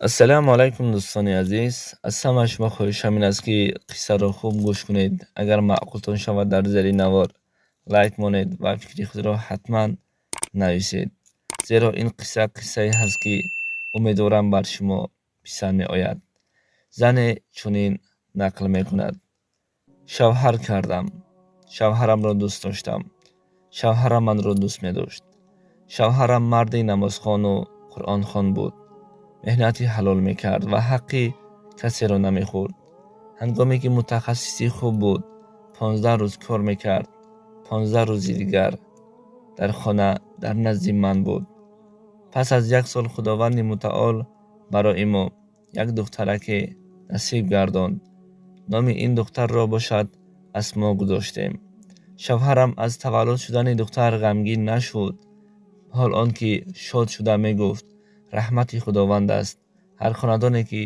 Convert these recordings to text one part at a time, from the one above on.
Ассалому алайкум, дӯстони азиз. Аз ҳама шумо хоҳишам ин аст, ки қиссаро хуб гӯш кунед. Агар маъқултон шавад, дар зери навор лайк монед ва фикри худро ҳатман нависед, зеро ин қисса қиссае ҳаст, ки умедворам, бар шумо писанд меояд. Зане чунин нақл мекунад: шавҳар кардам, шавҳарамро дӯст доштам, шавҳарам манро дӯст медошт. Шавҳарам марди намозхону қуръонхон буд, меҳнати ҳалол мекард ва ҳаққи касеро намехӯрд. Ҳангоме ки мутахассиси хуб буд, 15 рӯз кор мекард, 15 рӯзи дигар дар хона дар назди ман буд. Пас аз як сол Худованди Мутаол барои мо як духтараке насиб гардонд. Номи ин духтарро бошад Асмо гузоштем. Шавҳарам аз таваллуд шудани духтар ғамгин нашуд, ҳол он ки шод шуда мегуфт: раҳмати Худованд аст, ҳар хонадоне ки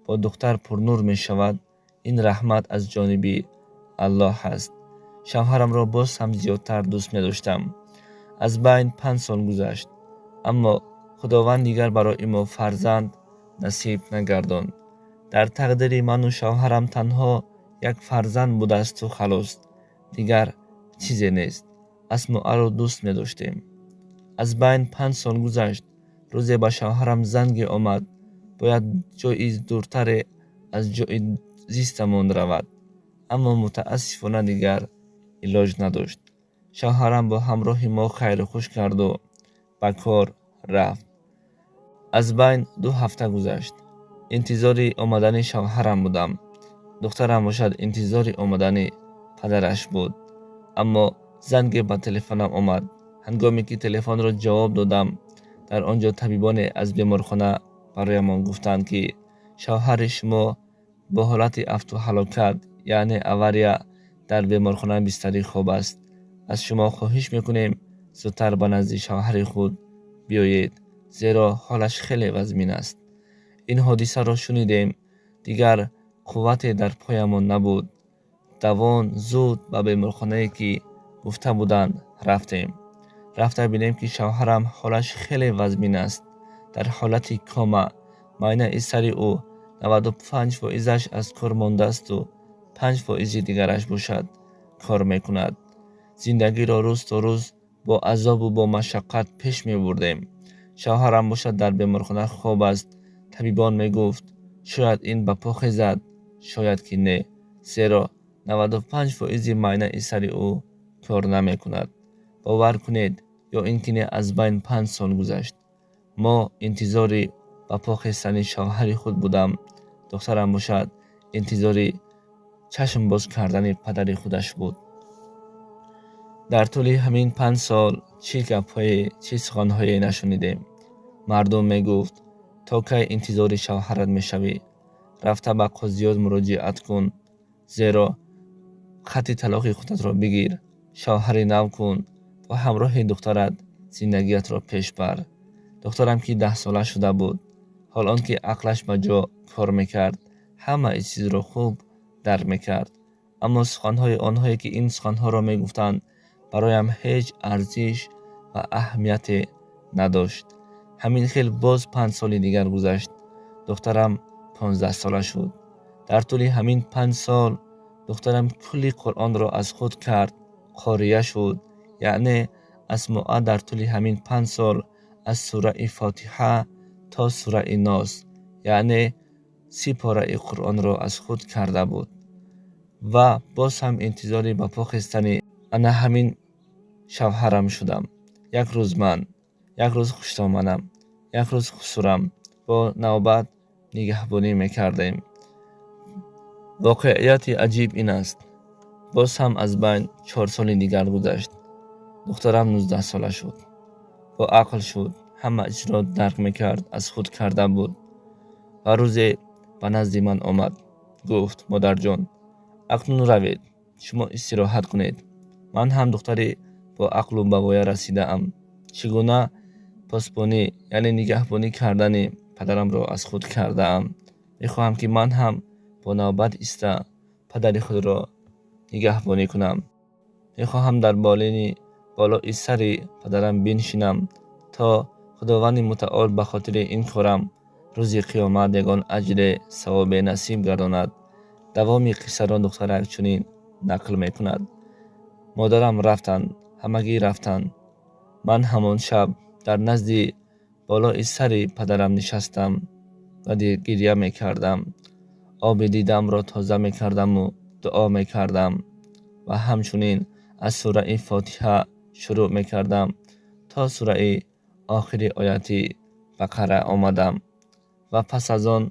бо духтар пурнур мешавад, ин раҳмат аз ҷониби Аллоҳ аст. Шавҳарамро боз ҳам зиёдтар дӯст медоштам. Аз байн 5 сол гузашт, аммо Худованд дигар барои мо фарзанд насиб нагардонд. Дар тақдири ману шавҳарам танҳо як фарзанд будаасту халос, дигар чизе нест. Асмоаро дӯст медоштем. Аз байн 5 сол гузашт. Рӯзе ба шавҳарам занге омад, бояд ҷои дуртаре аз ҷои зистамон равад, аммо мутаассифона дигар илоҷ надошт. Шавҳарам бо ҳамроҳи мо хайру хуш карду ба кор рафт. Аз байн 2 ҳафта гузашт. Интизори омадани шавҳарам будам, духтарам бошад интизори омадани падараш буд. Аммо занге ба телефонам омад. Ҳангоме ки телефонро ҷавоб додам, дар он ҷо табибоне аз беморхона бароямон гуфтанд, ки шавҳари шумо бо ҳолати афту ҳалокат, яъне авария, дар беморхона бистарӣ хоб аст. Аз шумо хоҳиш мекунем, зудтар ба назди шавҳари худ биёед, зеро ҳолаш хеле вазмин аст. Ин ҳодисаро шунидем, дигар қуввате дар поямон набуд. Давон зуд ба беморхонае, ки гуфта буданд, рафтем. Рафта бинем, ки шавҳарам ҳолаш хеле вазмин аст, дар ҳолати кома. Майнаи сари ӯ 95 фоизаш аз кор мондаасту 5 фоизи дигараш бошад кор мекунад. Зиндагиро рӯз то рӯз бо азобу бо машаққат пеш мебурдем. Шавҳарам бошад дар беморхона хоб аст. Табибон мегуфт, шояд ин ба по хезад, шояд ки не, зеро 95 фоизи майнаи сари ӯ кор намекунад. Бовар кунед ё ин ки не, аз байн 5 сол гузашт. Мо интизори ба по хестани шавҳари худ будам, духтарам бошад интизори чашм боз кардани падари худаш буд. Дар тӯли ҳамин 5 сол чӣ гапҳое, чӣ суханҳое нашунидем. Мардум мегуфт: то кай интизори шавҳарат мешавӣ? Рафта ба қозиёт муроҷиат кун, зеро хати талоқи худатро бигир, шавҳари нав кун, бо ҳамроҳи духтарат зиндагиятро пеш бар. Духтарам, ки 10сола шуда буд, ҳол он ки ақлаш ба ҷо кор мекард, ҳамаи чизро хуб дарк мекард, аммо суханҳои онҳое, ки ин суханҳоро мегуфтанд, бароям ҳеҷ арзиш ва аҳамияте надошт. Ҳамин хел боз 5 соли дигар гузашт. Духтарам 15сола шуд. Дар тӯли ҳамин 5 сол духтарам кулли Қуръонро аз худ кард, қория шуд. Яъне Асмоа дар тӯли ҳамин 5 сол аз сураи Фотиҳа то сураи Нос, яъне 30 пораи Қуръонро аз худ карда буд. Ва боз ҳам интизори ба по хестани ана ҳамин шавҳарам шудам. Як рӯз ман, як рӯз хуштоманам, як рӯз хусурам бо навбат нигаҳбонӣ мекардем. Воқеияти аҷиб ин аст, боз ҳам аз байн 4 соли дигар гузашт. Духтарам 19сола шуд, бо ақл шуд, ҳама чизро дарк мекард, аз худ карда буд. Ва рӯзе ба назди ман омад, гуфт: модарҷон, акнун равед, шумо истироҳат кунед. Ман ҳам духтари бо ақлу ба воя расидаам. Чӣ гуна посбонӣ, яъне нигаҳбонӣ кардани падарамро аз худ кардаам. Мехоҳам, ки ман ҳам бо навбат иста падари худро нигаҳбонӣ кунам. Мехоҳам дар болини болои сари падарам биншинам, то Худованди Мутаол ба хотири ин корам Рӯзи қиёмат ягон аҷре, савобе насиб гардонад. Давоми қиссаро духтарак чунин нақл мекунад: Модарам рафтанд, ҳамагӣ рафтанд. Ман ҳамон шаб дар назди болои сари падарам нишастам ва гиря мекардам. Оби дидамро тоза мекардаму дуо мекардам ва ҳамчунин аз сураи Фотиҳа шурӯъ мекардам то сураи охири ояти Бақара омадам ва пас аз он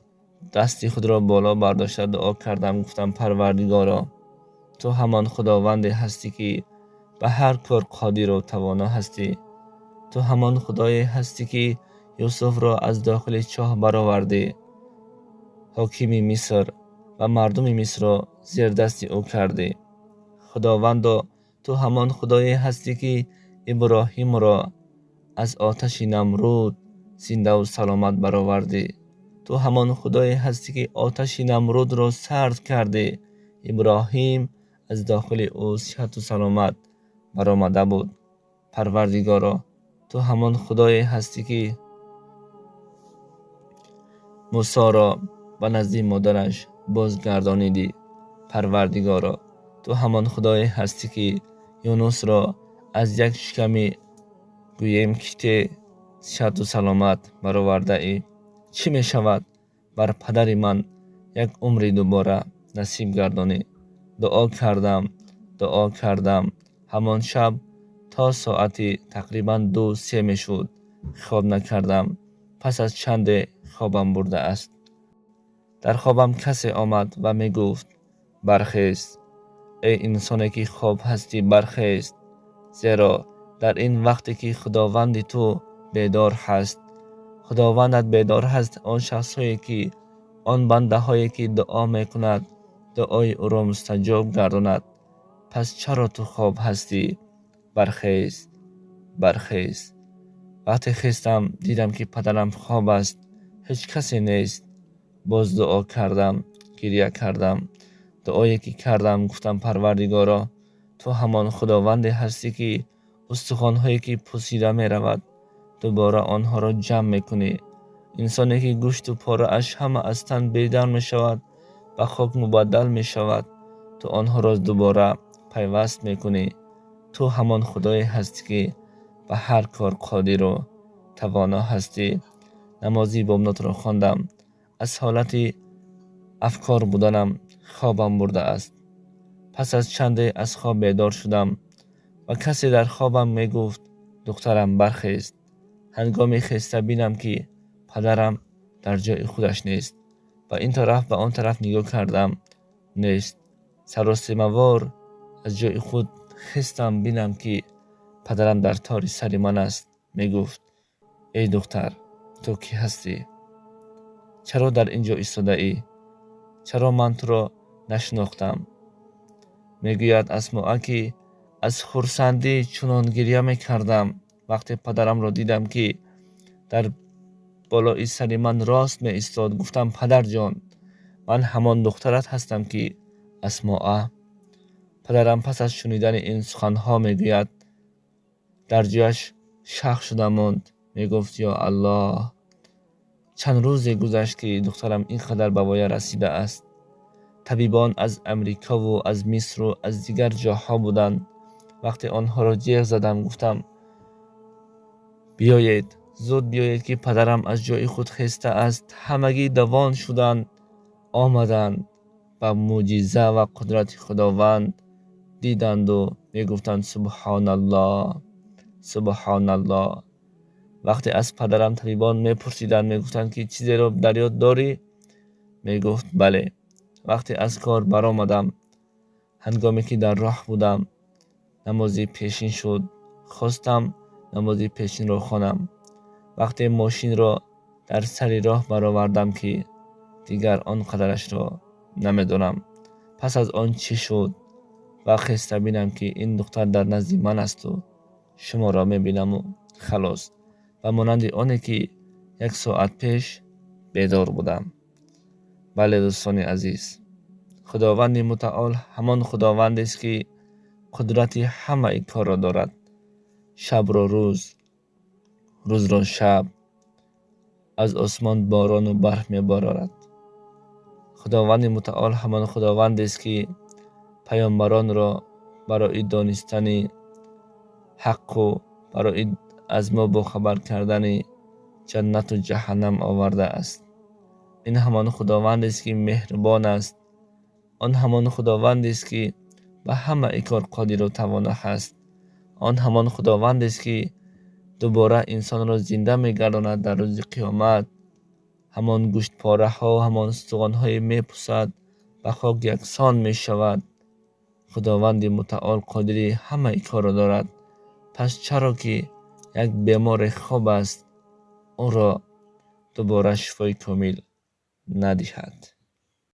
дасти худро боло бардошта дуо кардам. Гуфтам: «Парвардигоро, ту ҳамон Худованде ҳастӣ, ки ба ҳар кор қодиру тавоно ҳастӣ. Ту ҳамон Худое ҳастӣ, ки Юсуфро аз дохили чоҳ баровардӣ, ҳокими Миср ва мардуми Мисрро зердасти ӯ кардӣ. Худовандо, ту ҳамон Худое ҳастӣ, ки Иброҳимро аз оташи Намруд зиндаву саломат баровардӣ. Ту ҳамон Худое ҳастӣ, ки оташи Намрудро сард кардӣ. Иброҳим аз дохили ӯ сиҳату саломат баромада буд. Парвардигоро, ту ҳамон Худое ҳастӣ, ки Мусоро ба назди модараш бозгардонидӣ. Парвардигоро, ту ҳамон Худое ҳастӣ, ки Юнусро аз як шиками, гӯем, ките сиҳату саломат баровардаӣ. Чӣ мешавад, бар падари ман як умри дубора насиб гардонӣ». Дуо кардам, дуо кардам. Ҳамон шаб то соати тақрибан 2-3 мешуд, хоб накардам. Пас аз чанде хобам бурдааст. Дар хобам касе омад ва мегуфт: «Бархез, эй инсоне ки хоб ҳастӣ, бархез, зеро дар ин вақте ки Худованди ту бедор ҳаст, Худовандат бедор ҳаст. Он шахсҳое ки, он бандаҳое ки дуо мекунад, дуои ӯро мустаҷоб гардонад. Пас чаро ту хоб ҳастӣ? Бархез, бархез». Вақте хестам, дидам, ки падарам хоб аст, ҳеҷ касе нест. Боз дуо кардам, гиря кардам. Дуое ки кардам, гуфтам: «Парвардигоро, ту ҳамон Худованде ҳастӣ, ки устухонҳое ки пусида меравад, дубора онҳоро ҷамъ мекунӣ. Инсоне ки гӯшту порааш ҳама аз тан бедар мешавад, ба хок мубаддал мешавад, ту онҳоро дубора пайваст мекунӣ. Ту ҳамон Худое ҳастӣ, ки ба ҳар кор қодиру тавоно ҳастӣ». Намози бомдодро хондам. Аз ҳолати афкор буданам хобам бурдааст. Пас аз чанде аз хоб бедор шудам ва касе дар хобам мегуфт: «Духтарам, бархез». Ҳангоме хеста бинам, ки падарам дар ҷои худаш нест. Ба ин тараф, ба он тараф нигоҳ кардам, нест. Саросемавор аз ҷои худ хестам, бинам, ки падарам дар тори сари ман аст. Мегуфт: «Эй духтар, ту кӣ ҳастӣ? Чаро дар ин ҷо истодаӣ? Чаро ман туро нашинохтам?» Мегӯяд Асмоа, ки аз хурсандӣ чунон гиря мекардам, вақте падарамро дидам, ки дар болои сари ман рост меистод. Гуфтам: «Падарҷон, ман ҳамон духтарат ҳастам, ки Асмоа». Падарам пас аз шунидани ин суханҳо, мегӯяд, дар ҷояш шах шуда монд. Мегуфт: «Ё Аллоҳ, чанд рӯзе гузашт, ки духтарам ин қадар ба воя расидааст». Табибон аз Амрикову аз Мисру аз дигар ҷоҳо буданд. Вақте онҳоро ҷеғ задам, гуфтам: «Биёед, зуд биёед, ки падарам аз ҷои худ хестааст», ҳамагӣ давон шуданд, омаданд, ба мӯъҷиза ва қудрати Худованд диданду мегуфтанд: «Субҳоналлоҳ, субҳоналлоҳ». Вақте аз падарам табибон мепурсиданд, мегуфтанд, ки чизеро дар ёд дорӣ? Мегуфт: «Бале, вақте аз кор баромадам, ҳангоме ки дар роҳ будам, намози пешин шуд, хостам намози пешинро хонам. Вақте мошинро дар сари роҳ баровардам, ки дигар он қадарашро намедонам, пас аз он чӣ шуд, ва хеста бинам, ки ин духтар дар назди ман асту шуморо мебинаму халос, ба монанди оне ки як соат пеш бедор будам». Бале, дӯстони азиз, Худованди Мутаол ҳамон Худовандест, ки қудрати ҳамаи корро дорад: шабро рӯз, рӯзро шаб. Аз осмон борону барф мебарорад. Худованди мутаол ҳамон Худовандест, ки паёмбаронро барои донистани ҳаққу барои аз мо бохабар кардани ҷаннату ҷаҳаннам овардааст. Ин ҳамон Худовандест, ки меҳрубон аст. Он ҳамон Худовандест, ки ба ҳамаи кор қодиру тавоно ҳаст. Он ҳамон Худовандест, ки дубора инсонро зинда мегардонад дар рӯзи қиёмат. Ҳамон гӯштпораҳо, ҳамон устухонҳое мепусад, ба хок яксон мешавад. Худованди мутаол қодири ҳамаи корро дорад. Пас чаро ки як беморе хоб аст, ӯро дубора шифои комил надиҳад?